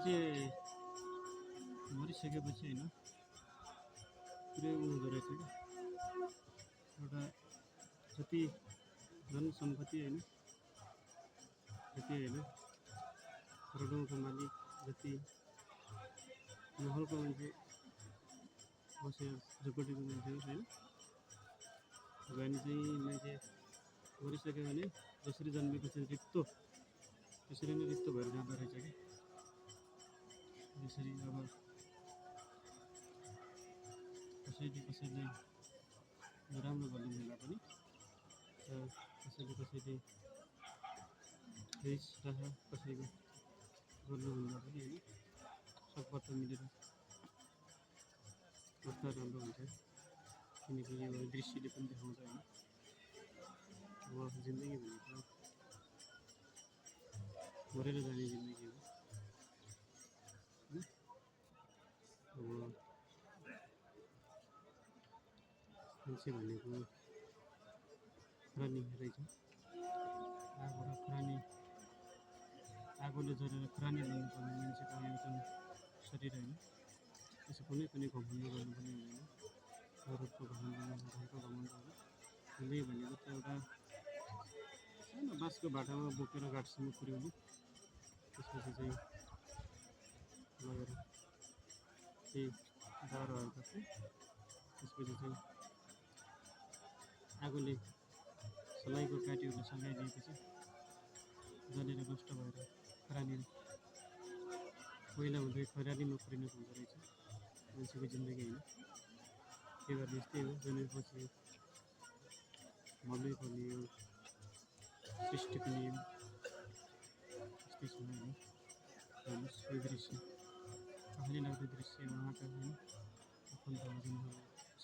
मान्छे मरिसकेपछि होइन पुरै हुँदो रहेछ क्या। एउटा जति जनसम्पत्ति होइन जति होइन गाउँको मालिक जति महलको मान्छे बसेर झुपडीको मान्छे होइन भने चाहिँ मान्छे मरिसक्यो भने जसरी जन्मेको चाहिँ रित्तो त्यसरी नै रित्तो भएर जाँदो रहेछ क्या। यसरी अब कसैले नराम्रो गर्ने बेला पनि कसैले रिस राख कसैको गर्नुहुँदा पनि होइन सबपट्ट मिलेर कस्तो राम्रो हुन्छ। किनकि यो दृश्यले पनि देखाउँछ होइन अब जिन्दगी भनेको मरेर जाने जिन्दगी हो। अब मान्छे भनेको प्राणी रहेछ। आगोले जलेर प्राणी बन्नुपर्ने मान्छेको एउटा शरीर होइन। त्यसो कुनै पनि घमण्ड गर्नु पनि हुँदैन। औरतको घमण्ड घरको घमण्ड हो। हिँड्दै भनेको त एउटा सानो बाँसको भाटामा बोकेर घाटसम्म पुर्याउने त्यसपछि चाहिँ लगेर केही दाउराहरू काट्ने त्यसपछि चाहिँ आगोले सलाइको काटीहरूले सल्काइदिएपछि जलेर नष्ट भएर प्राणी पहिला हुँदै खराली नपरिणत हुँदो रहेछ मान्छेको जिन्दगी होइन। त्यही भएर यस्तै हो जन्मेपछि मर्नै पर्ने यो सृष्टिको नियम यस्तै छ होइन। हेर्नुहोस् यो दृश्य कहिले लाग्दो दृश्य उहाँका होइन आफन्त हजुरहरू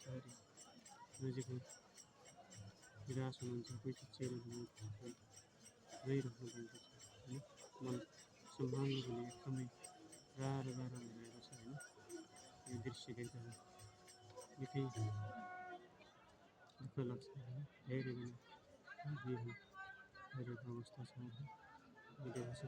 सहरी नजिकै निराश हुनुहुन्छ कोही चिच्चेर गइराख्नु भएको छ होइन। मन सम्हाल्नु भने एकदमै गाह्रो भइरहेको छ होइन। यो दृश्य देख्दा निकै दुःख लाग्छ होइन। धेरै भइरहेको अवस्था छ विदेश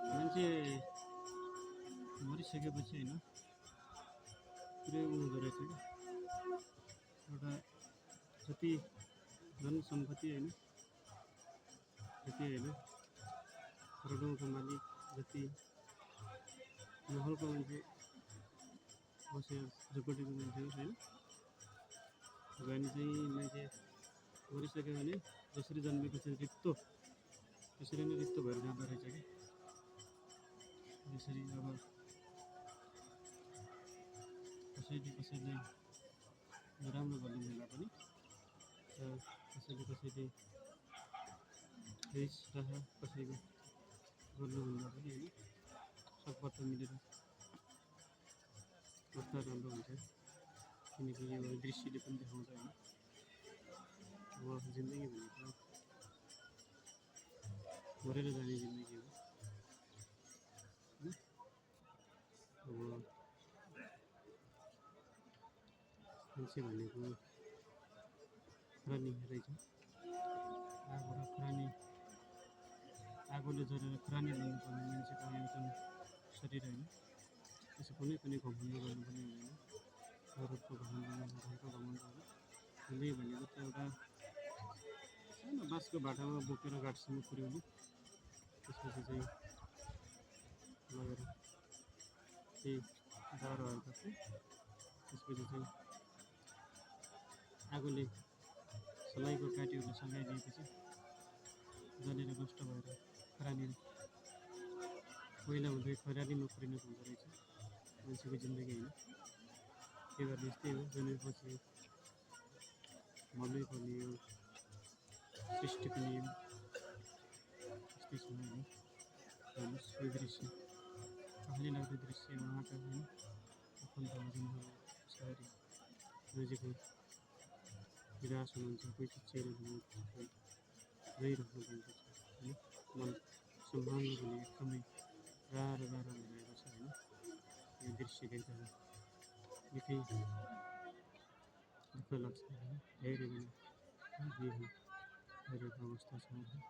मान्छे मरिसकेपछि होइन पुरै हुँदो रहेछ क्या। एउटा जति जनसम्पत्ति होइन जति होइन गाउँको मालिक जति महलको मान्छे बसेर झुपडीको मान्छे होइन भने चाहिँ मान्छे मरिसक्यो भने जसरी जन्मेको चाहिँ रित्तो त्यसरी नै रित्तो भएर जाँदो रहेछ क्या। यसरी अब कसैले नराम्रो गर्ने बेला पनि कसैले रिस राख कसैको गर्नुहुँदा पनि होइन सबपट्ट मिलेर कस्तो राम्रो हुन्छ। किनकि यो दृश्यले पनि देखाउँछ होइन अब जिन्दगी भनेको मरेर जाने जिन्दगी हो। अब मान्छे भनेको प्राणी रहेछ। आगोले जलेर प्राणी बन्नुपर्ने मान्छेको एउटा शरीर होइन। त्यसो कुनै पनि घमण्ड गर्नु पनि हुँदैन। औरतको घमण्ड घरको घमण्ड हो। हिँड्दै भनेको त एउटा सानो बाँसको भाटामा बोकेर घाटसम्म पुर्याउने त्यसपछि चाहिँ लगेर केही दाउराहरू काट्ने त्यसपछि चाहिँ आगोले सलाइको काटीहरूले सल्काइदिएपछि जलेर नष्ट भएर प्राणी पहिला हुँदै खराली नपरिणत हुँदो रहेछ मान्छेको जिन्दगी होइन। त्यही भएर यस्तै हो जन्मेपछि मर्नै पर्ने यो सृष्टिको नियम यस्तै छ होइन। हेर्नुहोस् यो दृश्य कहाँले लाग्दो दृश्य उहाँका होइन आफन्त भजनहरू सारी नजिकै निराश हुनुहुन्छ कोही चिच्चिएर रहिराख्नु भएको छ होइन मन सम्हाल्नु भने एकदमै गाह्रो भइरहेको छ होइन यो दृश्य देख्दा निकै दुःख लाग्छ होइन धेरै भइरहेको अवस्था छ होइन